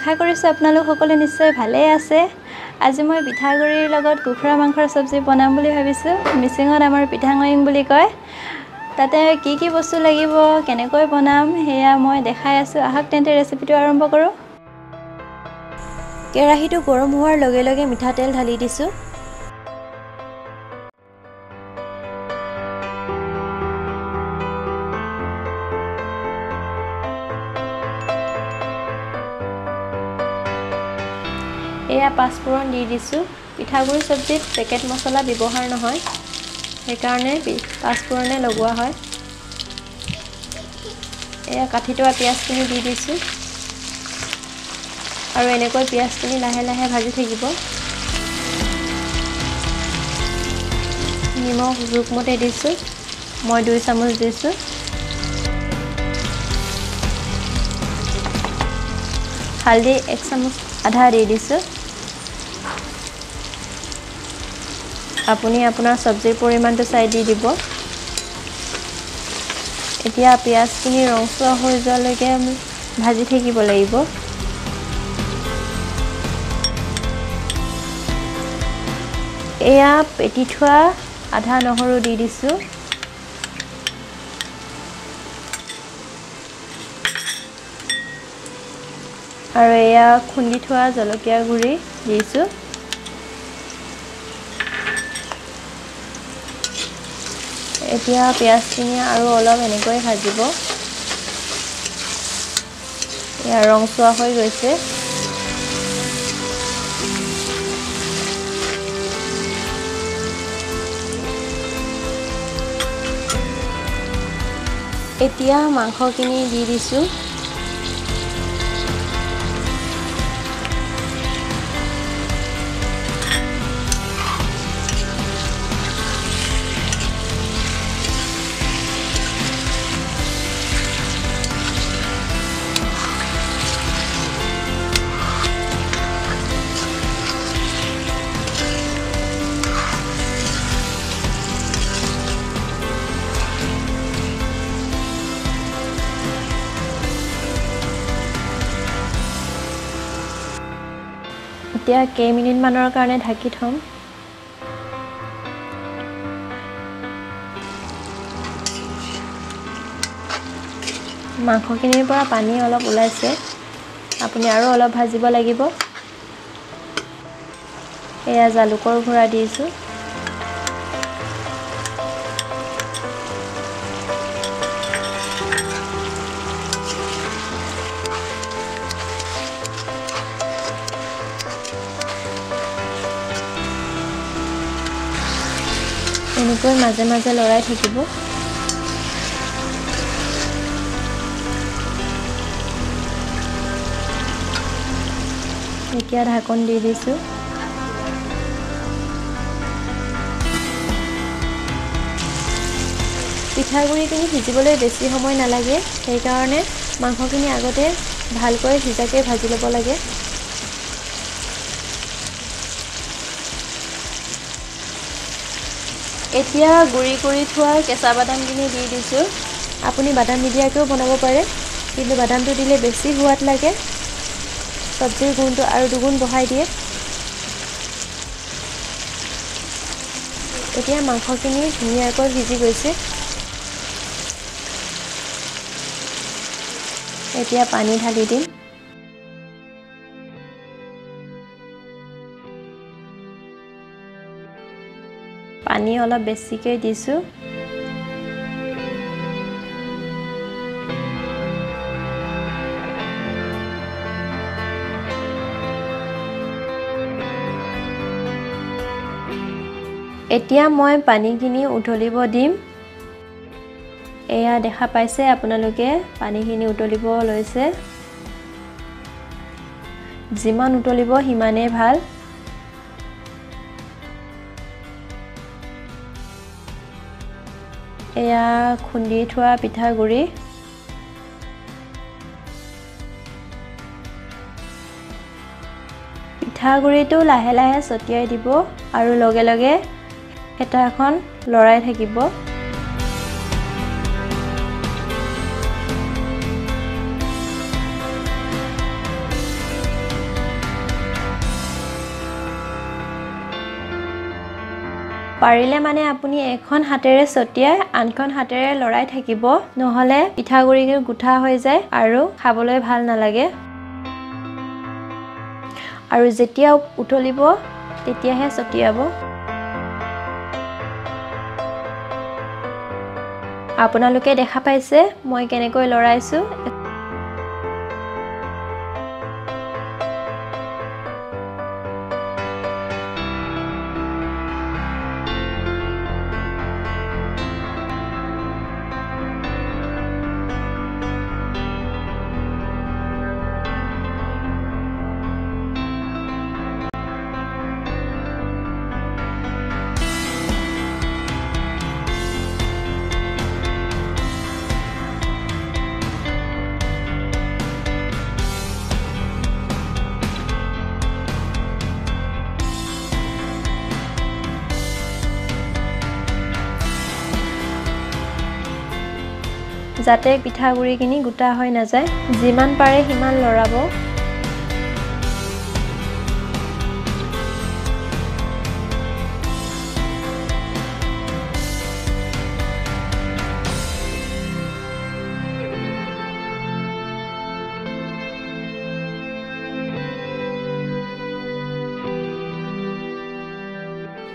আশা কৰিছোঁ আপোনালোক সকলো নিশ্চয় ভালেই আছে। আজি মই পিঠাগুড়িৰ লগত কুকুৰা মাংসৰ চব্জি বনাম বুলি ভাবিছোঁ। মিচিঙত আমাৰ পিঠাগুড়ি বুলি কয়। তাতে কি কি বস্তু লাগিব, কেনেকৈ বনাম সেয়া মই দেখাই আছোঁ। আহক তেন্তে ৰেচিপিটো আৰম্ভ কৰোঁ। কেৰাহীটো গৰম হোৱাৰ লগে লগে মিঠাতেল ঢালি দিছোঁ। এয়া পাঁচফোৰণ দি দিছোঁ। পিঠাগুড়ি চব্জিত পেকেট মছলা ব্যৱহাৰ নহয়, সেইকাৰণে পাঁচফোৰণে লগোৱা হয়। এয়া কাটি থোৱা পিঁয়াজখিনি দি দিছোঁ আৰু এনেকৈ পিঁয়াজখিনি লাহে লাহে ভাজি থাকিব। নিমখ জোখমতে দিছোঁ, মই 2 চামুচ দিছোঁ। হালধি 1 চামুচ আধা দি দিছোঁ। আপুনি আপোনাৰ চব্জিৰ পৰিমাণটো চাই দি দিব। এতিয়া পিঁয়াজখিনি ৰংচোৱা হৈ যোৱালৈকে আমি ভাজি থাকিব লাগিব। এয়া পেটি থোৱা আধা নহৰু দি দিছোঁ। আৰু এয়া খুন্দি থোৱা জলকীয়া গুড়ি দিছোঁ। এতিয়া পিঁয়াজখিনি আৰু অলপ এনেকৈ ভাজিব। এয়া ৰংচোৱা হৈ গৈছে। এতিয়া মাংসখিনি দি দিছোঁ। এতিয়া কেইমিনিটমানৰ কাৰণে ঢাকি থ'ম। মাংসখিনিৰ পৰা পানী অলপ ওলাইছে, আপুনি আৰু অলপ ভাজিব লাগিব। এয়া জালুকৰ গুড়া দিছোঁ। এনেকৈ মাজে মাজে লৰাই থাকিব। এতিয়া ঢাকন দি দিছোঁ। পিঠাগুড়িখিনি সিজিবলৈ বেছি সময় নালাগে, সেইকাৰণে মাংসখিনি আগতে ভালকৈ সিজাকৈ ভাজি ল'ব লাগে। এতিয়া গুড়ি কৰি থোৱা কেঁচা বাদামখিনি দি দিছোঁ। আপুনি বাদাম নিদিয়াকৈও বনাব পাৰে, কিন্তু বাদামটো দিলে বেছি সোৱাদ লাগে। চব্জিৰ গুণটো আৰু দুগুণ বঢ়াই দিয়ে। এতিয়া মাংসখিনি ধুনীয়াকৈ সিজি গৈছে। এতিয়া পানী ঢালি দিম। পানী অলপ বেছিকৈ দিছোঁ। এতিয়া মই পানীখিনি উতলিব দিম। এয়া দেখা পাইছে আপোনালোকে, পানীখিনি উতলিব লৈছে। যিমান উতলিব সিমানেই ভাল। এয়া খুন্দি থোৱা পিঠাগুড়ি। পিঠাগুড়িটো লাহে লাহে ছটিয়াই দিব আৰু লগে লগে হেতাখন লৰাই থাকিব। পাৰিলে মানে আপুনি এখন হাতেৰে ছটিয়াই আনখন হাতেৰে লৰাই থাকিব, নহ'লে পিঠাগুড়ি গোঠা হৈ যায় আৰু খাবলৈ ভাল নালাগে। আৰু যেতিয়া উতলিব তেতিয়াহে ছটিয়াব। আপোনালোকে দেখা পাইছে মই কেনেকৈ লৰাইছোঁ। যাতে পিঠাগুড়িখিনি গোটা হৈ নাযায়, যিমান পাৰে সিমান লৰাব।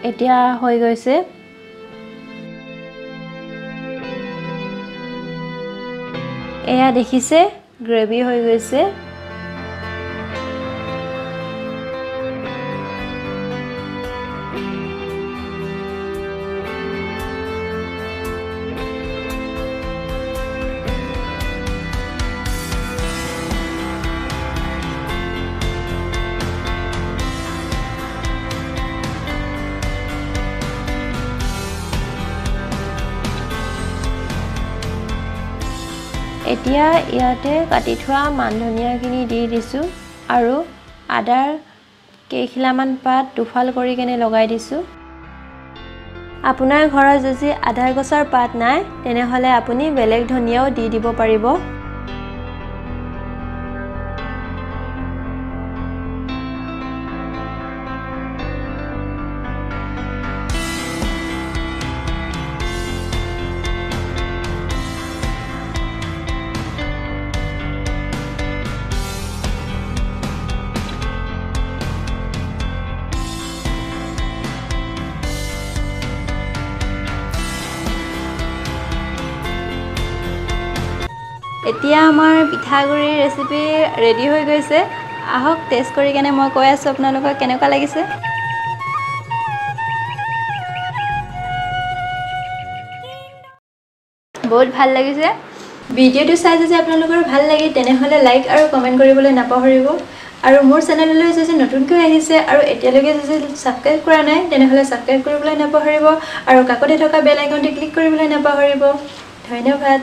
এতিয়া হৈ গৈছে। এয়া দেখিছে গ্ৰেভি হৈ গৈছে। এতিয়া ইয়াতে কাটি থোৱা মান ধনিয়াখিনি দি দিছোঁ আৰু আদাৰ কেইখিলামান পাত দুফাল কৰি কেনে লগাই দিছোঁ। আপোনাৰ ঘৰত যদি আদাৰ গছৰ পাত নাই তেনেহ'লে আপুনি বেলেগ ধনিয়াও দি দিব পাৰিব। এতিয়া আমাৰ পিঠাগুড়িৰ ৰেচিপি ৰেডি হৈ গৈছে। আহক টেষ্ট কৰি কেনে মই কৈ আছোঁ আপোনালোকক কেনেকুৱা লাগিছে। বহুত ভাল লাগিছে। ভিডিঅ'টো চাই যদি আপোনালোকৰ ভাল লাগে তেনেহ'লে লাইক আৰু কমেণ্ট কৰিবলৈ নাপাহৰিব। আৰু মোৰ চেনেললৈ যদি নতুনকৈ আহিছে আৰু এতিয়ালৈকে যদি ছাবস্ক্ৰাইব কৰা নাই তেনেহ'লে ছাবস্ক্ৰাইব কৰিবলৈ নাপাহৰিব আৰু কাষতে থকা বেল আইকনটো ক্লিক কৰিবলৈ নাপাহৰিব। ধন্যবাদ।